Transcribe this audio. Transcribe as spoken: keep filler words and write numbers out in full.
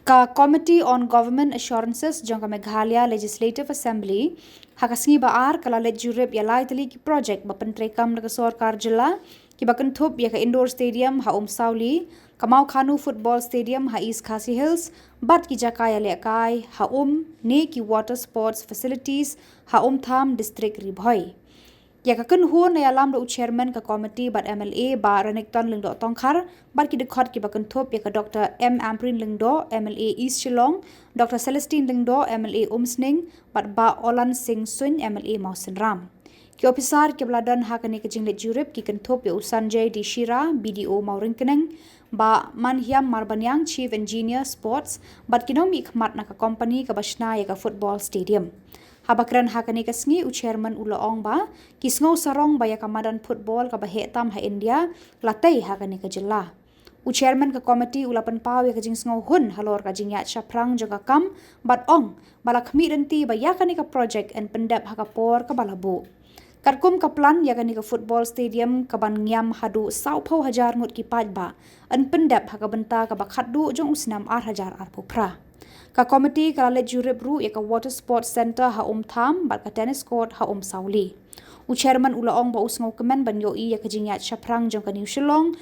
Ka Committee on Government Assurances jong ka Meghalaya Legislative Assembly ha ka sngi Ba-ar ka la leit jurip ïa lai tylli ki projek ba pyntreikam da ka sorkar jylla, kiba kynthup ïa ka Indoor Stadium ha Umsawli, ka Mawkhanu Football Stadium ha East Khasi Hills, bad ki jaka ïalehkai ha um ne ki Water Sports Facilities ha Umtham, District Ri Bhoi. Ïa ka kynhun la ïalam da u Chairman ka Committee bad M L A Bah Renikton Lyngdoh Tongkhar bad ki dkhot kiba kynthup ïa ka Dr M Ampareen Lyngdoh, M L A East Shillong, Dr Celestine Lyngdoh, M L A Umsning, bad Bah Olan Singh Suin, M L A Mawsynram. Ki ophisar kiba la don ha kane ka jingleit jurip ki kynthup ïa u Sanjay D Shira, B D O Mawryngkneng, Bah Manhiam Marbaniang, Chief Engineer Sports, bad ki nongmihkhmat na ka kompani kaba shna ïa ka football stadium. Haba kren ha kane ka sngi, u Chairman u la ong ba ki sngew sarong ba ïa ka madan football kaba heh tam ha India la tei ha kane ka jylla. U Chairman ka Committee u la pynpaw ïa ka jingsngewhun halor ka jingïaid shaphrang jong ka kam bad ong ba la khmih lynti ba ïa kane ka projek yn pyndep ha ka por kaba la buh. Katkum ka plan, ïa kane ka football stadium ka ban ngiam haduh sawphew hajar ngut ki paidbah yn pyndep ha ka bynta kaba khatduh jong u snem ar hajar arphew phra. Ka Committee ka la leit jurip ruh ïa ka Water Sports Centre ha Umtham bad ka Tennis Court ha Umsawli. U Chairman u la ong ba u sngewkmen ban ïohi ïa ka jingïaid shaphrang jong ka New Shillong